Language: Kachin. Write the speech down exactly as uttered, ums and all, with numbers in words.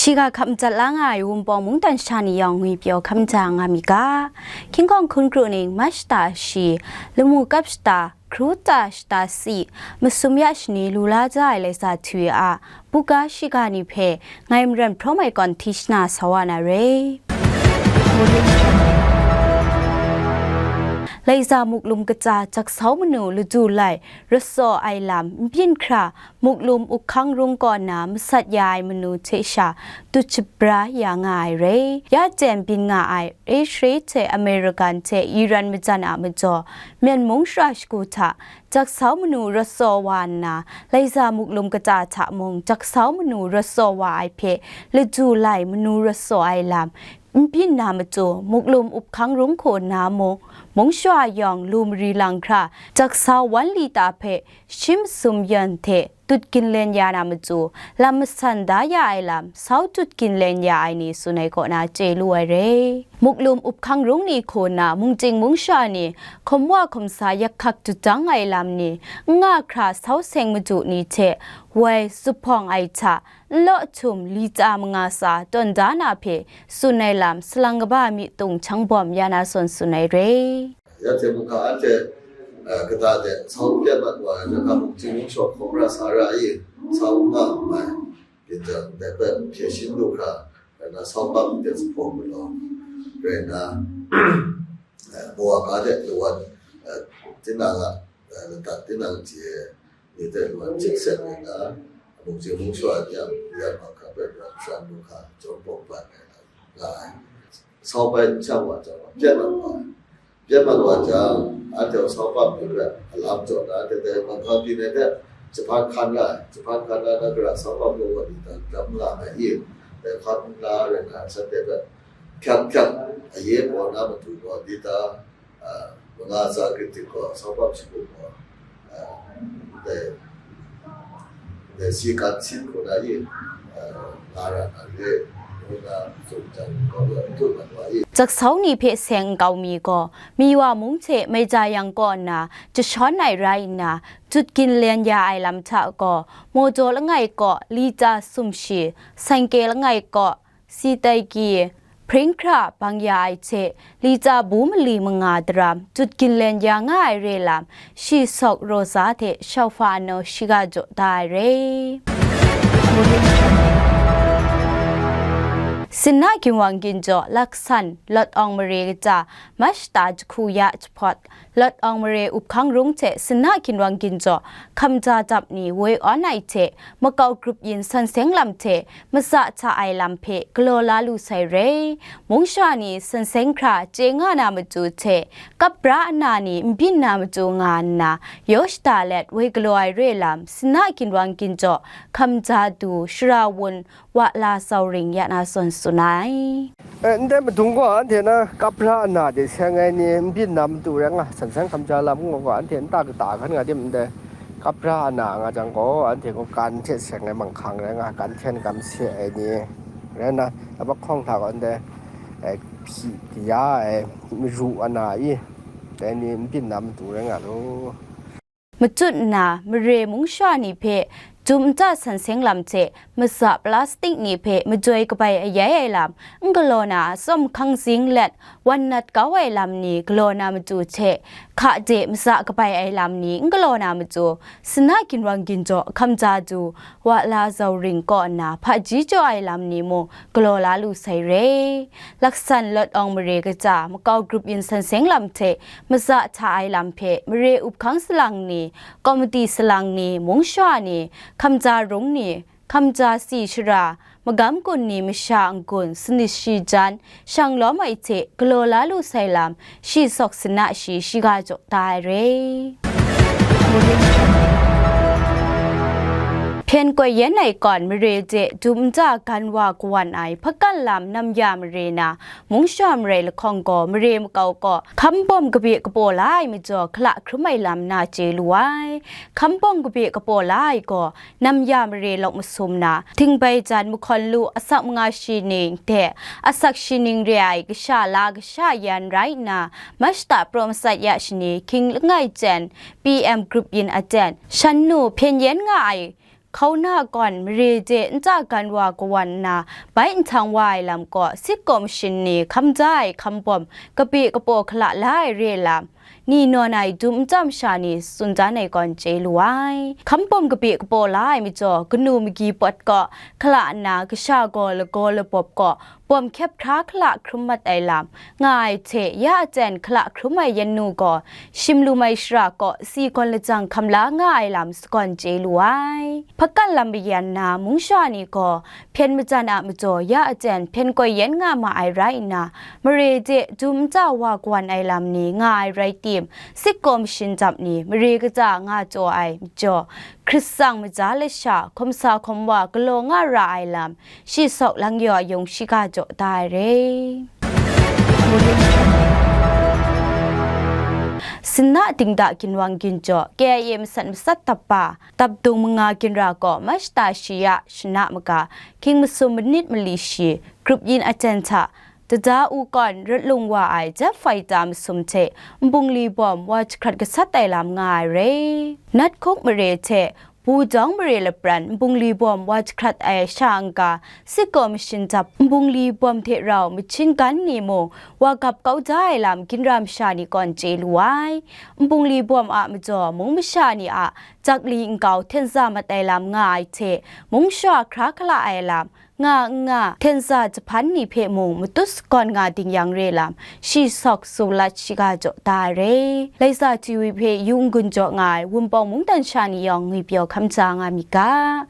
Shiga hkap madat la nga ai Wunpawng mungdan sha ni yawng ngwi pyaw hkap maja nga mi ga. Hkying hkawng hkun kru ning, Mach shata shi, lamu kap shata, hkru ta shata si, masum ya shani lu la ja ai laisa htu a, buga shiga ni hpe ngai Maran Hprawm ai kawn hti shana sa wa na re. Laisa muklum kaja jaksau manu laju lai rasaw ai lam n byin hkra, muklum uphkang rung kaw na masat ya ai manu hte sha tut shabra ya nga ai re. Ya jen byin nga ai Israel hte American hte Iran majan a majaw, Myen mung shara shagu hta jaksau manu rasaw wa nna, laisa muklum kata hta mung jaksau manu rasaw wa ai hpe laju lai manu rasaw ai lam n byin na matu, muklum uphkang rung hku nna mung, mung shara yawng lu mari lang hkra, jaksau wan lita hpe shi masum yan hte tut ginlen ya na matu, lam masan da ya ai lam, sau tut ginlen ya ai ni tsun ai kaw na chye lu ai re. Muklum uphkang rung ni hku nna, mungchying mung shara ni, hkum wa hkum sa yak hkak jut jang ai lam ni, n nga hkra sau seng madu ni hte woi zuphpawng ai hta, nlaw htum li tsa manga tsa tawn da na hpe tsun ai lam, salang kaba mi tung hkyang bawm ya na sawn tsun ai re. Ya hte mungga anhte, eh, kata de sau pyan mat wa ai, mungchying mung shara hkawm ra sa ra i, sau n nga nngai. Ginjang dai hpe hpye shin lu hkra, rai nna, sau pap de zuphpawng galaw, rai nna, eh, mawa ga de lawan, eh, tinang a, eh, ladat tinang hte ni hte lawan chyengsat rai nna, mungchying mung shara ni a, ya hkra hpe ram sharan lu hkra, jawm pawng ban ai nga ai. Sau bai n shang wa jang, pyan mat wa ai. Pyan mat wa jang, anhte gaw sau pap ni hpe a lam jaw na, anhte dai manggang byin ai hte jahpan hkan ra ai, jahpan hkan ra na, gara sau pap gaw wa ni dan dam nga ai i, dai hkan nna rai nna, shanhte hpe hkyang hkyang a ye maw na matu gaw, ni ta, a, manga tsa kritik gaw, sau pap shagu gaw, a, dai, dai si kan sin hku na i, a, nga ra na re, ngu nna tsun jang, kau wa n tut mat wa i. Jaksau ni hpe seng n kau mi gaw, Miwa mung hte Meiza Yang kaw nna jashawn ai rai nna, tut ginlen ya ai lam hta gaw, Mawdaw langai kaw, lita sumshi, Sangke langai kaw, si tai ki, hpring hkra bang ya ai hte, lita bu mali manga daram, tut ginlen ya nga ai re lam, shi sawk raw sa hte shawfa naw shiga jaw da ai re. Sinna ginwang ginjaw laksan lawt awng mare kaja, Mach shata jahku ya jahpawt, lawt awng mare uphkang rung hte sinna ginwang ginjaw hkamja dap ni woi awn ai hte, makau grup yin san seng lam hte matsa hta ai lam hpe galaw la lu sai re. Mung shara ni san seng hkra chye nga na matu hte, kap bra ana ni n byin na matu nga nna, yaw shada let woi galaw ai re lam, sinna ginwang ginjaw hkamja du shara wun wa la zau ring ya na sawn tsun ai. E, ndai madung gaw anhte na kap bra ana de seng ai ni n byin na matu rai nga, san seng hkamja lam gaw anhte nta kata hkan nga dim ndai, kap bra ana nga jang gaw, anhte gaw kan hte seng ai manghkang rai nga, kan hten kan se ai ni rai nna, lapak hkawng hta gaw ndai, e, hpyi kaya ai maru ana i, dai ni n byin na matu rai nga lu. Matut nna, mare mung shara ni hpe dum nta san seng lam hte matsa plastik ni hpe majoi kabai ayai ai lam, n galaw na atsawm hkang zing let wan nat kau ai lam ni galaw na matu hte, hka de matsa kabai ai lam ni n galaw na matu, sinna ginwang ginjaw hkamja du, wa la zau ring kaw nna hpaji jaw ai lam ni mung galaw la lu sai re. Laksan lawt awng mare kaja makau grup yin san seng lam hte matsa hta ai lam hpe mare uphkang salang ni, komiti salang ni, mung shara ni, hkamja rung ni, hkamja si shara, magam gun ni masha n-gun sanit shi jan, shang lawm ai hte galaw la lu sai lam, shi sawk sinna shi shiga jaw da ai re. Hpyen koi yan ai kawn mare de dum nta gan wa kawan ai hpakan lam nam ya mare na, mung shara marai lahkawng gaw mare makau kaw hkambawm kabe kapaw la ai majaw hkala hkrum ai lam na chye lu ai. Hkambawm kabe kapaw la ai gaw, nam ya mare lawk masum na, htingbai jan mahkawn lu asak manga shi ning hte asak shi ning re ai kasha la kasha yan rai nna, Mach shata praw matsat ya shani hkying langai jen, P M grup yin aten, shan nu hpyen yen nga ai Hkauna gawn mare de nta gan wa kawan nna, bai nhtang wa ai lam kaw, sit kaw mashin ni hkam ja ai hkambawm kape kapaw hkala la ai re lam, ni nawn ai dum nta masha ni tsun dan ai gawn chye lu ai. Hkambawm kape kapaw la ai majaw, kanu magyi pawt kaw hkala nna, kasha gaw lagaw labawp kaw bawm hkyep hkra hkala hkrum mat ai lam nga ai hte, ya aten hkala hkrum ai yan nu gaw, shim lu mai shara kaw si gawn lajang hkam la nga ai lam sagawn chye lu ai. Hpakan lam mayan na mungsha ni gaw, hpyen majan a majaw ya aten hpyen koi yan nga ma ai rai nna, mare de dum nta wa kawan ai lam ni nga ai rai tim, sit kaw mashin dap ni mare kata nga taw ai majaw, hkrit tsang maja lasha, hkawm sa hkawm wa galaw nga ra ai lam, shi sawk lang yaw yung shiga jaw da ai re. Sinna dingda ginwang ginjaw, K I A masat masat dap pa, dap dung manga ginra gaw, Mashta shi ya shana maga, hkying masum manit mali shi, grup yin aten hta, Dada u kawn rat lung wa ai jet fighter masum hte nbungli bawm wa jahkrat gasat ai lam nga ai re. Nat hkup mare hte Budawng mare lapran nbungli bawm wa jahkrat ai sha n-ga, sit kaw mashin dap nbungli bawm hte rau machin gan ni mung wa gap kau da ai lam ginra masha ni gawn chye lu ai. Nbungli bawm a majaw mung masha ni a jakli nkau hten za mat ai lam nga ai hte, mung shara hkra hkala ai lam, nga n nga, hten za jahpan ni hpe mung matut sagawn nga ding yang re lam, shi sawk su lat shiga jaw da ai re. Laiza T V hpe yu n-gun jaw nga ai Wunpawng mungdan sha ni yawng ngwipyaw hkam ja nga mi ga.